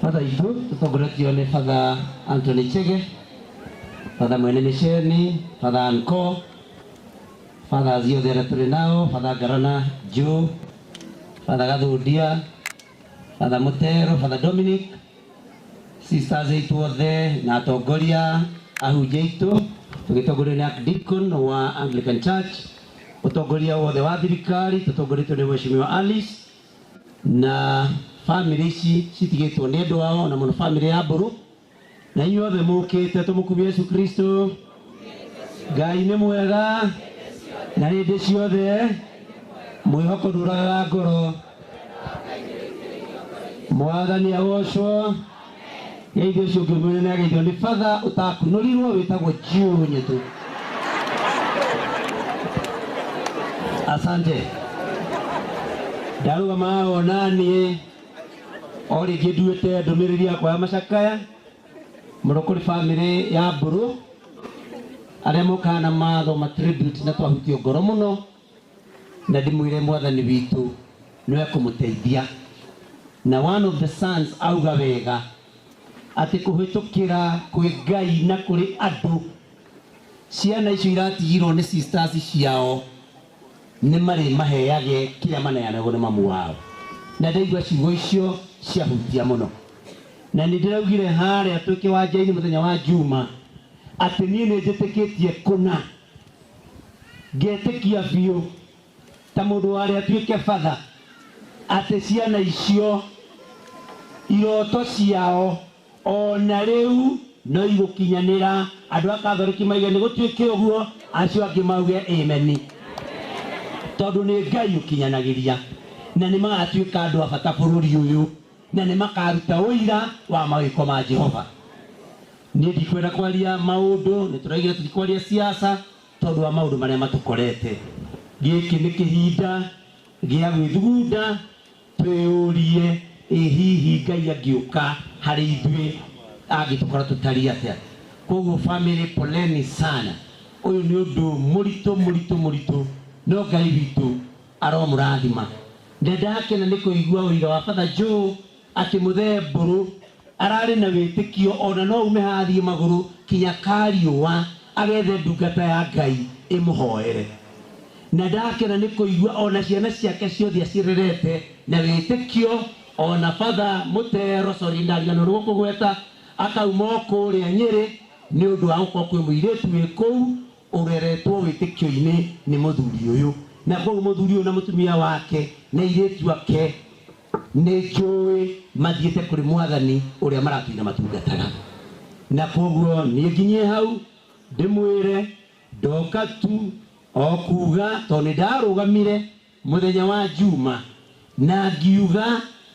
Father itũ tũtongoretio nĩ Father Anthony Chege, Father Mwene Mĩceni, Father Anko, Fathers othe arĩa tũrĩ nao, Father Ngarana Joe, Father Gathundia, Father Mũtero, Father Dominic, sisters aitũ othe na atongoria ahunjia aitũ tũgĩtongorio nĩ Archdeacon wa Anglican Church, ũtongoria wothe wa thirikari tũtongoretio nĩ Mheshimiwa Alice na famĩlĩ ici citigĩtwo nĩ andũ ao na mũno famĩlĩ ya Mbũrũ na inyuothe mũkĩte tũmũkumie Yesu Kristo. Ngai nĩ mwega na hĩndĩ ciothe mwĩhoko ndũragaga ngoro. Mwathani agocwo. Geithio ũcio ũngĩ mwene nĩ ageithio nĩ batha ũtakunũrirwo wĩtagwo Jiu Nyetu. Asante. Ndarũgama haha ona niĩ o rĩngĩ nduĩte ndũmĩrĩri yakwa ya macakaya mũno kũrĩ bamĩrĩ ya Mbũrũ arĩa mokaga na mathoma tribute na twahutio ngoro mũno na ndĩmwĩre mwathani witũ nĩwe ekũmũteithia na one of the sons auga wega atĩ kũhĩtũkĩra kwĩ Ngai na kũrĩ andũ ciana icio iratigirwo nĩ sisters ciao nĩ marĩmaheage kĩrĩa maneanagwo nĩ mamu wao na ndaigua ciugo icio ciahutia mũno na nĩ ndĩraugire harĩa twĩ kĩwanja-inĩ mũthenya wa Juma atĩ niĩ nĩ njĩtĩkĩtie kũna ngetĩkia biũ ta mũndũ warĩ atuĩke batha atĩ ciana icio iroto ciao ona rĩu no igũkinyanĩra. Andũ a Katholiki maige nĩ gũtuĩke ũguo, acio angĩ mauge ameni, tondũ nĩ Ngai ũkinyanagĩria na nĩ magatuĩka andũ a bata bũrũri ũyũ na nĩ makaruta ũira wa mawĩko ma Jehova. Niĩ ndikwenda kwaria maũndũ, nĩ tũraigire tũtikwaria siasa tondũ wa maũndũ marĩa matũkorete. Gĩkĩ nĩ kĩhinda gĩa gwĩthugunda twĩyũrie ĩ hihi Ngai angĩũka harĩ ithuĩ angĩtũkora tũtariĩ atĩa. Koguo family poleni sana, ũyũ nĩ ũndũ mũritũ mũritũ mũritũ, no Ngai witũ aromũrathima. Na ndakena nĩ kũigua ũira wa Father Joe atĩ mũthee Mbũrũ ararĩ na wĩtĩkio ona no ume haha athiĩ magũrũ kinya kariũa agethe ndungata ya Ngai ĩmũhoere. Na ndakena nĩ kũigua ona ciana ciake ciothe acirerete na wĩtĩkio, ona Father Mũtero, sorry ndariganĩrwo nĩ gũkũgweta, akauma o kũrĩa Nyĩrĩ nĩ ũndũ wa gũkorwo kwĩ mũirĩtu wĩ kũu ũreretwo wĩtĩkio-inĩ nĩ mũthuri ũyũ. Na kwoguo mũthuri ũyũ na mũtumia wake na airĩtu ake nĩ njũĩ mathiĩte kũrĩ mwathani ũrĩa maratũire matungataga. Na kwoguo niĩ nginyie hau ndĩmwĩre ndoka tu o kuga tondũ nĩ ndarũgamire mũthenya wa Juma na ngiuga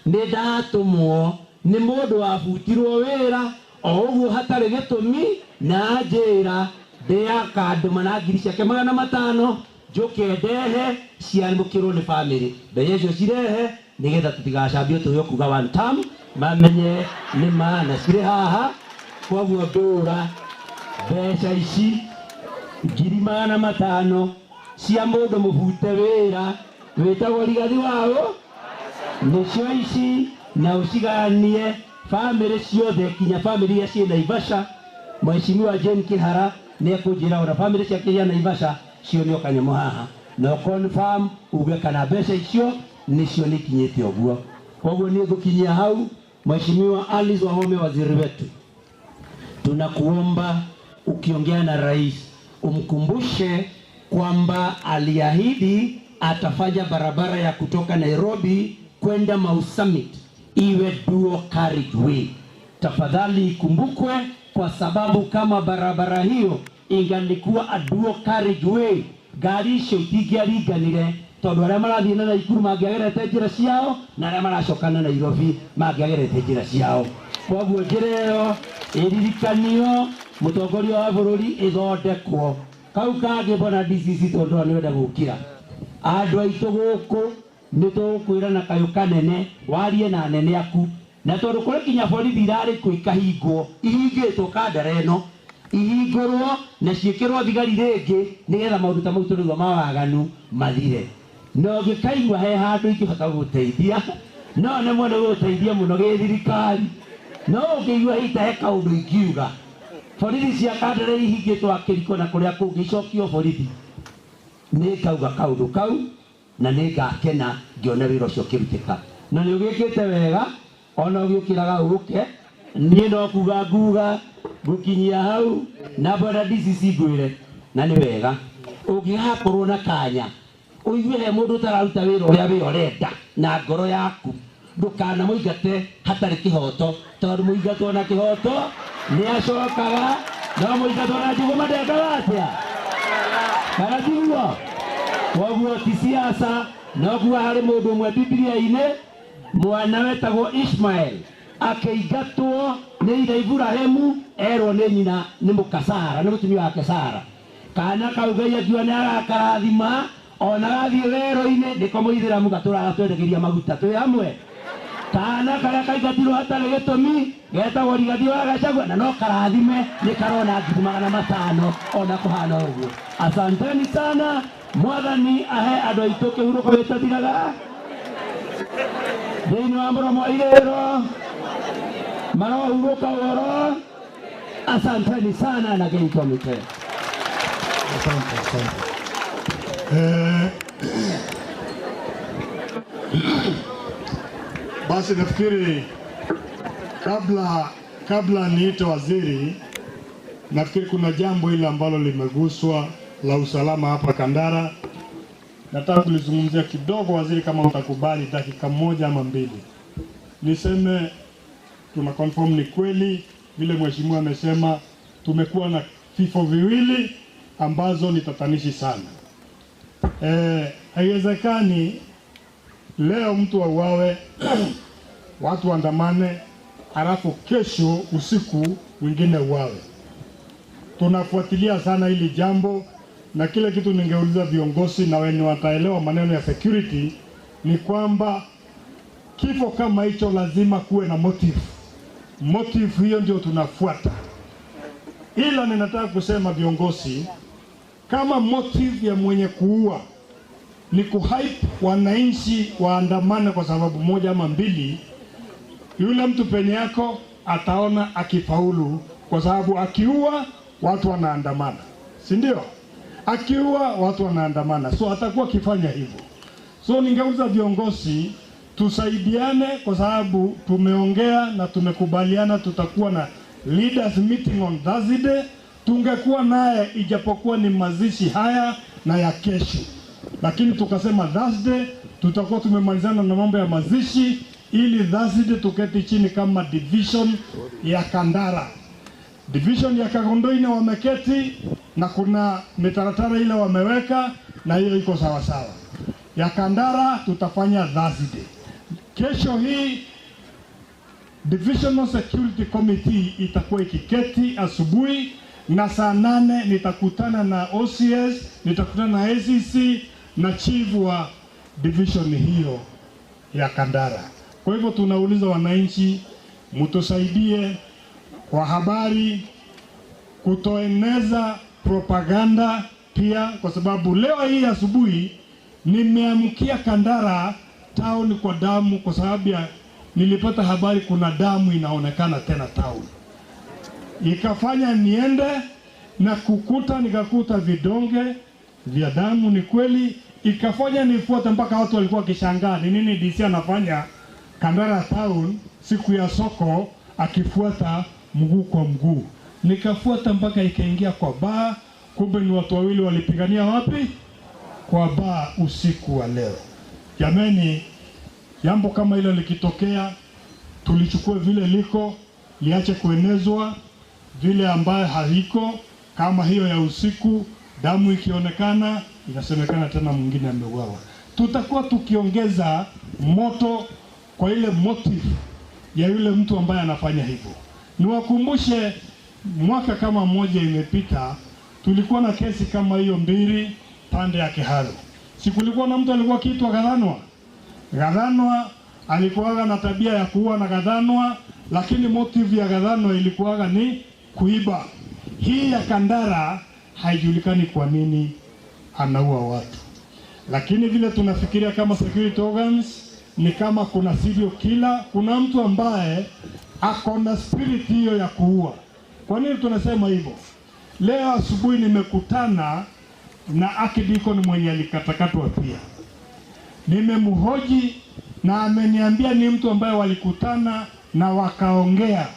nĩ ndatũmwo nĩ mũndũ wabutirwo wĩra o ũguo hatarĩ gĩtũmi na anjĩra ndĩakandũma na ngiri ciake 500 njũke ndehe ciamũkĩrwo nĩ bamĩrĩ. Mbeca icio cirehe nĩgetha tũtigacambio tũheo kuga one term mamenye nĩ ma na cirĩ haha. Koguo ndũra mbeca ici ngiri 500 cia mũndũ mũbute wĩra wĩtagwo Rigathi waũ nĩcio ici, na ũcigayanie bamĩrĩ ciothe kinya bamĩrĩ iria ciĩ Naivasha. Mheshimiwa Jane Kihara nĩ ekũnjĩra ona bamĩrĩ ciake iria Naivasha cione o kanyamũ haha na ũ confirm uge kana mbeca icio nĩcio nĩ ikinyĩte ũguo. Koguo niĩ ngũkinyia hau. Mheshimiwa Alice Wahome, waziri wetu, tunakuomba ukiongea na rais umkumbushe kwamba aliahidi atafanya barabara ya kutoka Nairobi kwenda Mau Summit iwe dual carriageway. Tafadhali ikumbukwe, kwa sababu kama barabara hiyo ingalikuwa a dual carriageway, ngari icio itingĩaringanire, tondũ arĩa marathiĩ na Naikuru mangĩagerete njĩra ciao na arĩa maracoka na Nairobi mangĩagerete njĩra ciao. Koguo njĩra ĩyo ĩririkanio mũtongoria wa bũrũri ĩthondekwo. Kau kangĩ mbona DCC tondũ nĩ wenda gũkira andũ aitũ gũkũ nĩ tũgũkwĩra na kayũ kanene warie na anene aku, na tondũ kũrĩ kinya borithi irarĩ kuo ikahingwo, ihingĩtwo kandara ĩno ihingũrwo na ciĩkĩrwo thigari rĩngĩ nĩgetha maũndũ ta mau tũraigua ma waganu mathire. Na ũngĩkaigua he handũ ingĩhota gũgũteithia, no nemwo nĩ gũgũteithia mũno gĩthirikari. No ũngĩigua hita he kaũndũ ingiuga, borithi cia Kandara ihingĩtwo akĩriko na kũrĩa kũngĩ icokio borithi, nĩ ngauga kaũndũ kau na nĩ ngakena ngĩona wĩra ũcio ũkĩrutĩka. Na nĩ ũgĩkĩte wega ona ũgĩũkĩraga ũke, niĩ no kuga nguga ngũkinyia hau na bwana DCC ngwĩre, na nĩ wega ũngĩgakorwo na kanya ũigue he mũndũ ũtararuta wĩra ũrĩa we ũrenda na ngoro yaku, ndũkanamũingate hatarĩ kĩhoto, tondũ mũingatwo na kĩhoto nĩ acokaga, no mũingatwo na njũgũma ndekaga atĩa? Kana tiguo? Koguo ti siasa, no kuga harĩ mũndũ ũmwe Bibilia-inĩ mwana wetagwo Ishmael akĩingatwo nĩ ithe Iburahĩmu, erwo nĩ nyina nĩ mũka Sara, nĩ mũtumia wake Sara. Kana kau Ngai akiuga nĩ agakarathima, ona gathiĩ werũ-inĩ nĩko mũithĩramu gatũraga twendagĩria maguta, twĩ hamwe. Kana karĩa kaingatirwo hatarĩ gĩtũmi getagwo Rigathi wa Gachagua, na no karathime nĩ karona 500,000 ona kũhana ũguo. Asanteni sana, Mwathani ahe andũ aitũ kĩhurũko gĩtathiraga thĩinĩ wa mũromo wa irĩro, marohurũka ũhoro. Asanteni sana na Ngai komite. Asante, asante. Basi nafikiri kabla niite waziri, nafikiri kuna jambo hili ambalo limeguswa la usalama hapa Kandara. Nataka kulizungumzia kidogo waziri, kama utakubali dakika moja ama mbili. Niseme tuna confirm ni kweli vile mheshimiwa amesema, tumekuwa na vifo viwili ambazo ni tatanishi sana. Haiwezekani leo mtu auawe, watu waandamane, halafu kesho usiku wengine uawe. Tunafuatilia sana hili jambo, na kile kitu ningeuliza viongozi na wenye wataelewa maneno ya security ni kwamba kifo kama hicho lazima kuwe na motive. Motive hiyo ndio tunafuata. Ila ninataka kusema viongozi, kama motive ya mwenye kuua ni kuhype wananchi waandamane kwa sababu moja ama mbili, yule mtu penye yako ataona akifaulu, kwa sababu akiua watu wanaandamana, si ndio? Akiua watu wanaandamana, so atakuwa akifanya hivyo. So ningeuliza viongozi tusaidiane, kwa sababu tumeongea na tumekubaliana tutakuwa na leaders meeting on Thursday. Tungekuwa naye ijapokuwa ni mazishi haya na ya kesho, lakini tukasema Thursday tutakuwa tumemalizana na mambo ya mazishi, ili Thursday tuketi chini kama division ya Kandara. Division ya Kagondoini wameketi na kuna mitaratara ile wameweka na hiyo iko sawa sawa. Ya Kandara tutafanya Thursday. Kesho hii Divisional Security Committee itakuwa ikiketi asubuhi, na saa 8 nitakutana na OCS, nitakutana na ACC na chief wa division hiyo ya Kandara. Kwa hivyo tunauliza wananchi mtusaidie kwa habari, kutoeneza propaganda pia, kwa sababu leo hii asubuhi nimeamkia Kandara town kwa damu, kwa sababu ya nilipata habari kuna damu inaonekana tena town. Ikafanya niende na kukuta, nikakuta vidonge vya damu, ni kweli. Ikafanya nifuate mpaka watu walikuwa wakishangaa ni nini DC anafanya Kandara town siku ya soko akifuata mguu kwa mguu. Nikafuata mpaka ikaingia kwa baa, kumbe ni watu wawili walipigania wapi? Kwa baa usiku wa leo. Jameni, jambo kama hilo likitokea, tulichukue vile liko, liache kuenezwa, vile ambayo haiko kama hiyo ya usiku, damu ikionekana inasemekana tena mwingine ameuawa. Tutakuwa tukiongeza moto kwa ile motive ya yule mtu ambaye anafanya hivyo. Niwakumbushe, mwaka kama mmoja imepita tulikuwa na kesi kama hiyo mbili pande ya Kiharu. Si kulikuwa na mtu alikuwa akiitwa Gadhanwa? Gadhanwa alikuwa na tabia ya kuua na Gadhanwa, lakini motive ya Gadhanwa ilikuwa ni kuiba. Hii ya Kandara haijulikani kwa nini anaua watu. Lakini vile tunafikiria kama security organs ni kama kuna serial killer, kuna mtu ambaye Ako na spirit hiyo ya kuua. Kwa nini tunasema hivyo? Leo asubuhi nimekutana na Archdeacon mwenye alikatakatwa pia, nimemhoji na ameniambia ni mtu ambaye walikutana na wakaongea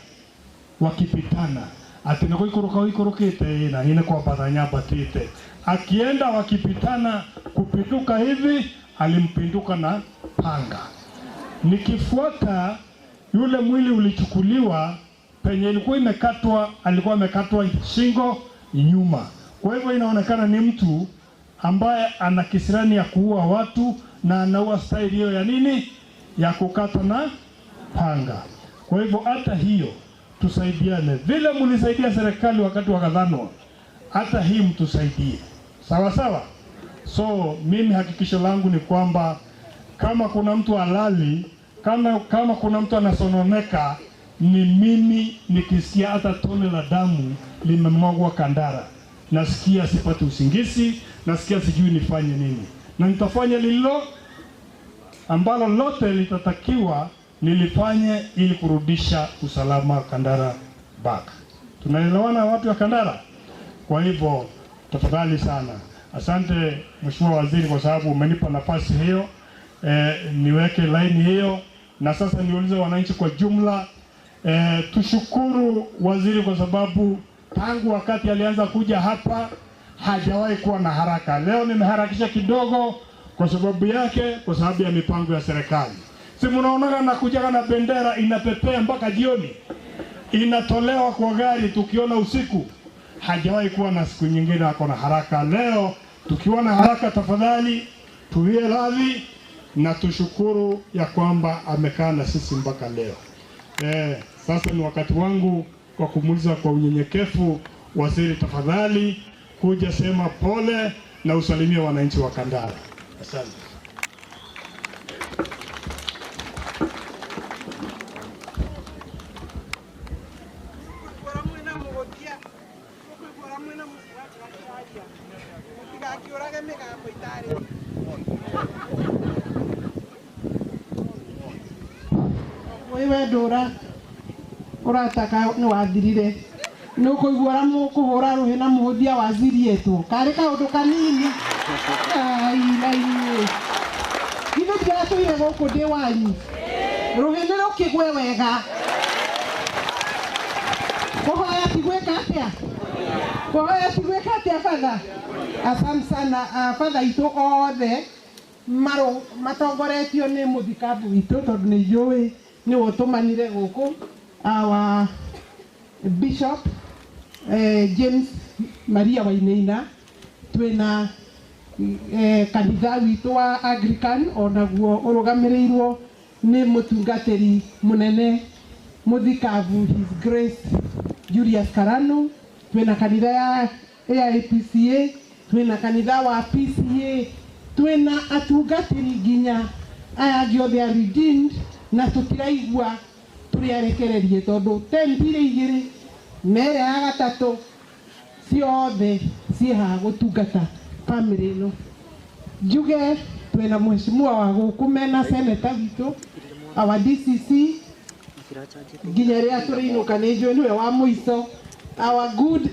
wakipitana ati nikuikũrũka ũikũrũkĩte na nĩ kwambata nyambatĩte. Akienda wakipitana kupinduka hivi, alimpinduka na panga. Nikifuata yule mwili ulichukuliwa penye ilikuwa imekatwa, alikuwa amekatwa shingo nyuma. Kwa hivyo inaonekana ni mtu ambaye ana kisirani ya kuua watu na anaua staili hiyo ya nini, ya kukata na panga. Kwa hivyo hata hiyo tusaidiane, vile mlisaidia serikali wakati wa Kadhanwa, hata hii mtusaidie, sawa sawa. So mimi hakikisho langu ni kwamba kama kuna mtu alali, kama kuna mtu anasononeka, ni mimi. Nikisikia hata tone la damu limemwagwa Kandara, nasikia sipati usingizi, nasikia sijui nifanye nini, na nitafanya lililo ambalo lote litatakiwa nilifanye ili kurudisha usalama Kandara back. Tunaelewana watu wa Kandara? Kwa hivyo tafadhali sana, asante Mheshimiwa Waziri kwa sababu umenipa nafasi hiyo, niweke laini hiyo, na sasa niulize wananchi kwa jumla. Tushukuru waziri kwa sababu tangu wakati alianza kuja hapa hajawahi kuwa na haraka. Leo nimeharakisha kidogo kwa sababu yake, kwa sababu ya mipango ya serikali. Si mnaonaga nakujaga na bendera inapepea mpaka jioni, inatolewa kwa gari tukiona usiku. Hajawahi kuwa na siku nyingine ako na haraka. Leo tukiwa na haraka, tafadhali tuwie radhi na tushukuru ya kwamba amekaa na sisi mpaka leo. Sasa ni wakati wangu kwa kumuuliza kwa unyenyekevu waziri, tafadhali kuja sema pole na usalimie wananchi wa Kandara. Asante. Wewe ndura urataka ni wathirire ni ukuigua uria mukuhura ruhi na muhuthia waziri etwo kari kaundu kanini. Ai na inyuĩ ithuĩ ndiratũire gũkũ ndĩ wanyu, rũhĩ nĩ rũkĩgwe wega. Kũhoya ti gwĩka atĩa? Kũhoya ti gwĩka atĩa batha? Asante sana batha itũ othe matongoretio nĩ mũthikabu witũ tondũ nĩ njũĩ nĩwe ũtũmanire gũkũ, our Bishop James Maria Wainaina, twĩna kanitha witũ wa Anglican onaguo ũrũgamĩrĩirwo nĩ mũtungatĩri mũnene mũthikabu His Grace Julius Karanu, twĩna kanitha ya AIPCA, twĩna kanitha wa PCA, twĩna atungatĩri nginya aya angĩ othe a Redeemed, na tũtiraigua tũrĩ arekererie tondũ tenti iria igĩrĩ na ĩrĩa ya gatatũ ciothe ciĩ haha gũtungata family ĩno. Njuge twĩna mheshimiwa wa gũkũ mena senator witũ our DCC nginya rĩrĩa tũrĩinũka nĩ njũĩ nĩwe wa mũico, our good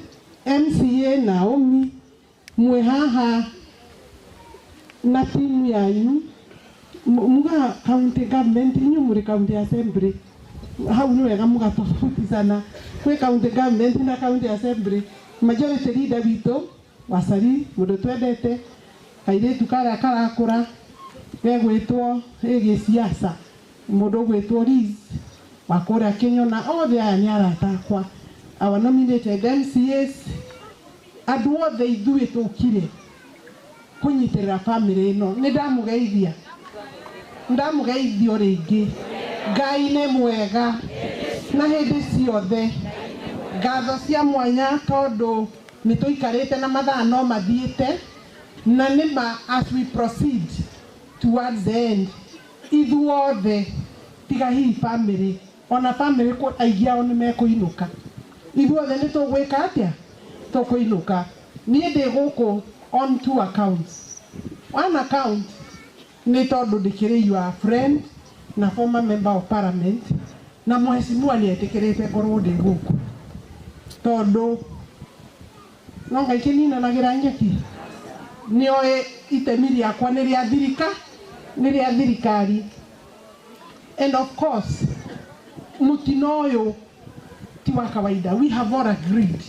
MCA Naomi mwĩ haha na timu yanyu muga county government, inyuĩ mũrĩ county assembly hau nĩ wega mũgatofautisana kwĩ county government na county assembly. Majority leader witũ Wacari mũndũ twendete kairĩtu karĩa karakũra gegwĩtwo ĩgĩ siasa mũndũ ũgwĩtwo Liz wa kũrĩa Kĩnyona, othe aya nĩ arata akwa, our nominated MCAs, andũ othe ithuĩ tũkire kũnyitĩrĩra family ĩno. Nĩ ndamũgeithia, ndamũgeithio rĩngĩ. Ngai nĩ mwega na hĩndĩ ciothe. Ngatho cia mwanya tondũ nĩ tũikarĩte na mathaa no mathiĩte, na nĩma as we proceed towards the end ithuothe tiga hihi family, ona family aingĩ ao nĩ mekũinũka, ithuothe nĩ tũgwĩka atĩa? Tũkũinũka. Niĩ ndĩ gũkũ on two accounts. One account nĩ tondũ ndĩkĩrĩ your friend na former member of parliament, Na mheshimiwa nĩ etĩkĩrĩte ngorwo ndĩ gũkũ tondũ no Ngai kĩninanagĩra nyeki. Nĩoĩ itemi rĩakwa nĩ rĩa thirika, nĩ rĩa thirikari. And of course mutino ũyũ ti wa kawaida. We have all agreed,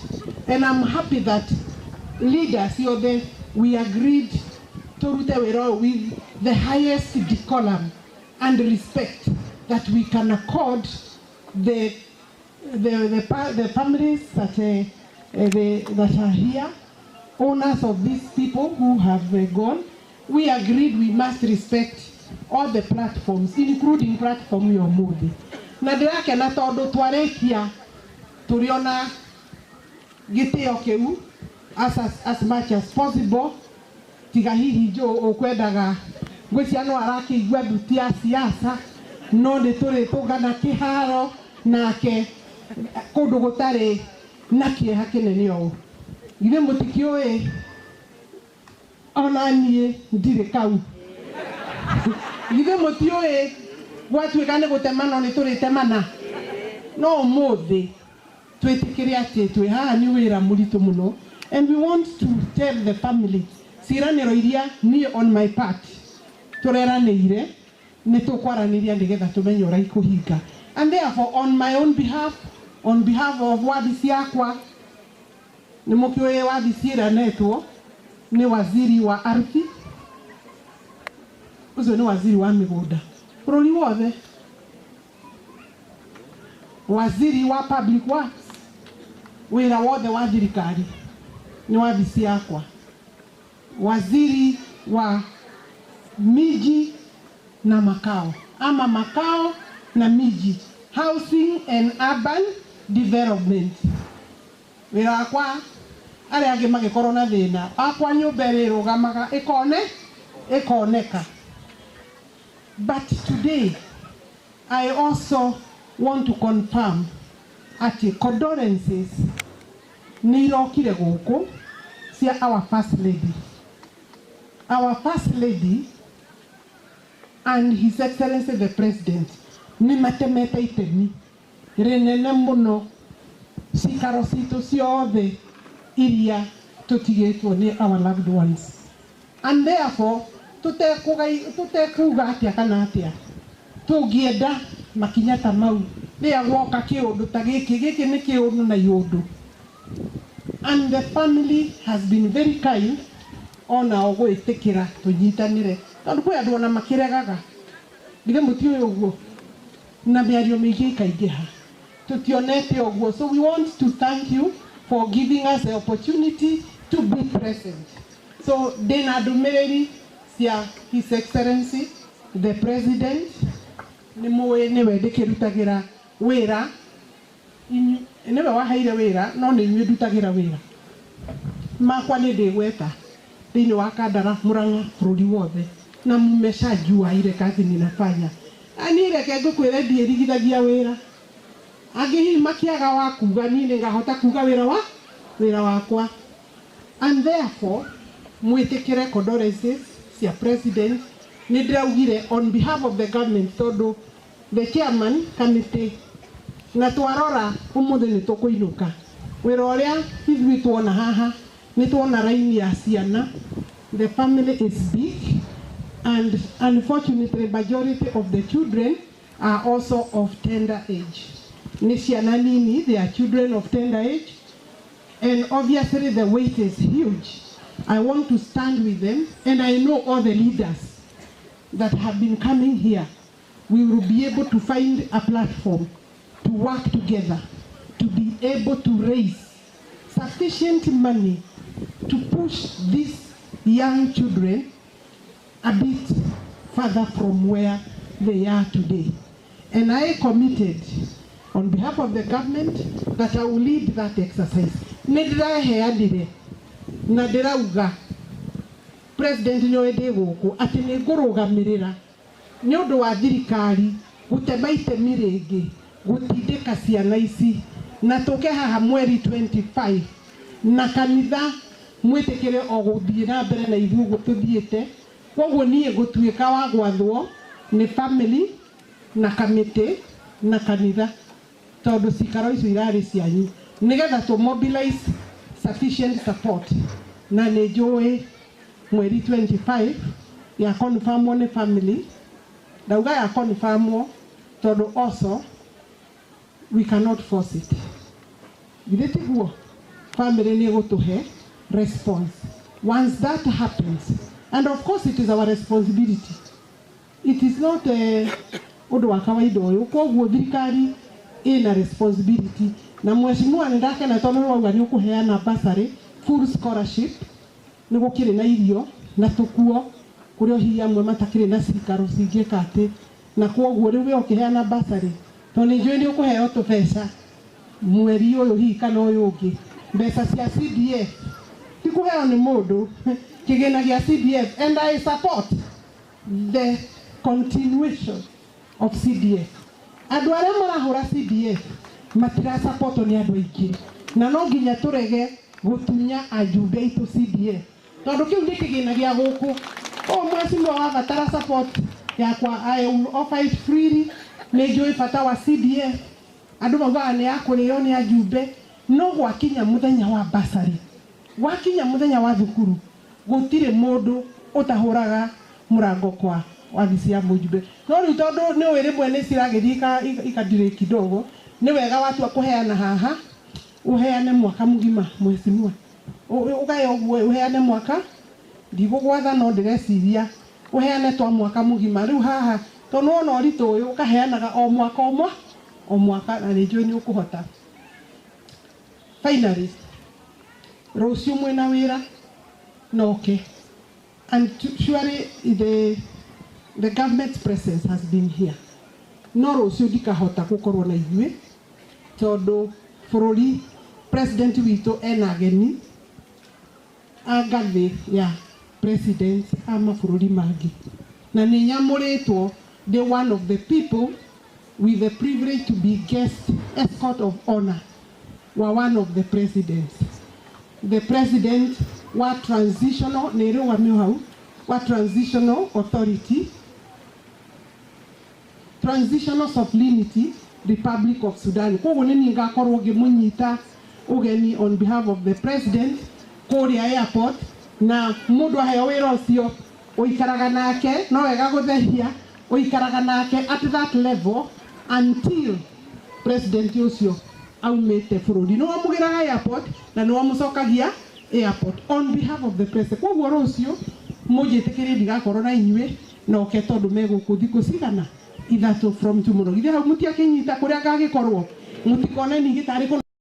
and I'm happy that leaders othe we agreed turute wĩra ũyũ with the highest decorum and respect that we can accord the families that are here, owners of these people who have gone. We agreed we must respect all the platforms, including platform ya ũmũthĩ. Na ndĩrakena tondũ twarĩkia tũrĩ ona gĩtĩo kĩu as much as possible, tiga hihi njũ ũkwendaga ngwĩcia no arakĩigua nduti ya siasa, no nĩ tũrĩ tũngana kĩharo nake kũndũ gũtarĩ na kĩeha kĩnene ũũ. Githĩ mũtikĩũĩ ona niĩ ndirĩ kau? Githĩ mũtiũĩ gwatuĩka nĩ gũtemana nĩ tũrĩtemana? No ũmũthĩ twĩtĩkĩre atĩ twĩ haha nĩ wĩra mũritũ mũno, and we want to tell the family ciĩranĩro iria niĩ on my part tũreranĩire nĩ tũkwaranĩria nĩgetha tũmenye ũrĩa ikũhinga. And therefore, on my own behalf, on behalf of wabici yakwa, nĩ mũkĩũĩ wabici ĩranetwo nĩ waziri wa ardhi, ũcio nĩ waziri wa mĩgũnda bũrũri wothe, waziri wa public works, wĩra wothe wa thirikari nĩ wabici yakwa, waziri wa miji na makao ama makao na miji, housing and urban development, wĩra wakwa. Arĩa angĩ magĩkorwo na thĩna wakwa, nyũmba ĩrĩa ĩrũgamaga ĩkone ĩkoneka. But today I also want to confirm atĩ condolences nĩ irokire gũkũ cia our first lady, our first lady and His Excellency the President nĩ matemete itemi rĩnene mũno cikaro citũ ciothe iria tũtigĩtwo nĩ our loved ones. And therefore tũtekuga atĩa kana atĩa, tũngĩenda makinya ta mau rĩrĩa gwoka kĩũndũ ta gĩkĩ. Gĩkĩ nĩ kĩũndũ na iũndũ, and the family has been very kind onao gwĩtĩkĩra tũnyitanĩre, tondũ kwĩ andũ ona makĩregaga. Githĩ mũtiũĩ ũguo? Na mĩario mĩingĩ ĩkaingĩha tũtionete ũguo. So we want to thank you for giving us the opportunity to be present. So ndĩna ndũmĩrĩri cia His Excellency the President. Nĩ mũĩ nĩwe ndĩkĩrutagĩra wĩra, nĩwe waheire wĩra, no nĩ inyuĩ ndutagĩra wĩra. Makwa nĩ ndĩgweta thĩinĩ wa Kandara, Murang'a, bũrũri wothe, na mmeshajua ile kazi ninafanya. Niĩ reke ngũkwĩre, ndiĩrigithagia wĩra. Angĩ hihi makĩaga wa kuga, niĩ nĩngahota kuga wĩra wakwa. And therefore mwĩtĩkĩre condolences cia President. Nĩ ndĩraugire on behalf of the government, tondũ the chairman committee na twarora ũmũthĩ nĩ tũkũinũka. Wĩra ũrĩa ithuĩ tuona haha, nĩ tuona raini ya ciana. The family is big, and unfortunately majority of the children are also of tender age. Nĩ ciana nini, they are children of tender age, and obviously the weight is huge. I want to stand with them, and I know all the leaders that have been coming here, we will be able to find a platform to work together to be able to raise sufficient money to push these young children a bit further from where they are today. And I committed on behalf of the government that I will lead that exercise. Nĩ ndĩraheanire na ndĩrauga President nĩoĩ ndĩ gũkũ atĩ nĩ ngũrũgamĩrĩra nĩ ũndũ wa thirikari gũtema itemi rĩngĩ gũtindĩka ciana ici, na tũke haha mweri 25 na kanitha mwĩtĩkĩre o gũthiĩ na mbere na ithuĩ ũguo tũthiĩte. Koguo niĩ ngũtuĩka wa gwathwo nĩ family na kamĩtĩ. Na kanitha, tondũ cikaro icio irarĩ cianyu, nĩgetha tũ mobilize sufficient support. Na nĩ njũĩ mweri 25 ya confirmwo nĩ family. Ndauga ya confirmwo tondũ also we cannot force it. Githĩ tiguo? Family nĩ ĩgũtũhe response. Once that happens, and of course it is our responsibility, it is not ũndũ wa kawaida ũyũ. Koguo thirikari ĩna responsibility. Na mheshimiwa, nĩ ndakena tondũ nĩ wauga nĩ ũkũheana bursary, full scholarship. Nĩ gũkĩrĩ na irio na tũkuo kũrĩa hihi amwe matakĩrĩ na cikaro cingĩka atĩ. Na kwoguo rĩu we ũkĩheana bursary, tondũ nĩ njũĩ nĩ ũkũheo tũbeca mweri ũyũ hihi kana ũyũ ũngĩ, mbeca cia CDF, ti kũheo nĩ mũndũ, kĩgĩna gĩa CDF. And I support the continuation of CDF. Andũ arĩa marahũra CDF matirasapotwo nĩ andũ aingĩ, na no nginya tũrege gũtunya ajumbe aitũ CDF, tondũ kĩu nĩ kĩgĩna gĩa gũkũ. Ũũ mheshimiwa, wabatara support yakwa, I will offer it freely. Nĩ njũĩ bata wa CDF. Andũ maugaga nĩ ya kũrĩo nĩ ajumbe, no gwakinya mũthenya wa basarĩ, gwakinya mũthenya wa thukuru, gũtirĩ mũndũ ũtahũraga mũrango kwa wabici ya mũjumbe. No rĩu tondũ nĩ ũĩ rĩmwe nĩ ciragĩthiĩ ikadirĩ kidogo, nĩ wega watua kũheana haha, ũheane mwaka mũgima. Mheshimiwa, ũgae ũguo, ũheane mwaka. Ndigũgwatha, no ndĩreciria ũheane twa mwaka mũgima rĩu haha, tondũ wona ũritũ ũyũ, ũkaheanaga o mwaka, o mwaka, na nĩ njũĩ nĩ ũkũhota. Finally, rũciũ mwĩna wĩra noke, and surely the government's presence has been here. No rũciũ ndikahota gũkorwo na ithuĩ, tondũ bũrũri, president witũ ena ageni a ngathĩ ya president a mabũrũri mangĩ, na nĩ nyamũrĩtwo the one of the people with the privilege to be guest escort of honor wa one of the presidents, the president wa transitional, nĩ rũgamio hau, wa Transitional Authority, Transitional Sovereignty Republic of Sudan. Koguo nĩ niĩ ngakorwo ngĩmũnyita ũgeni on behalf of the president kũrĩa airport. Na mũndũ aheo wĩra ũcio, ũikaraga nake, no wega gũtheria, ũikaraga nake at that level until president ũcio aumĩte bũrũri. Nĩ wamũgĩraga airport na nĩ wamũcokagia airport on behalf of the president. Koguo rũciũ mũnjĩtĩkĩrie ndigakorwo na inyuĩ noke, tondũ megũkũ thikũ cigana 3 from tomorrow. Githĩ hau mũtiakĩnyita kũrĩa ngagĩkorwo? Mũtikone ningĩ tarĩ kũna.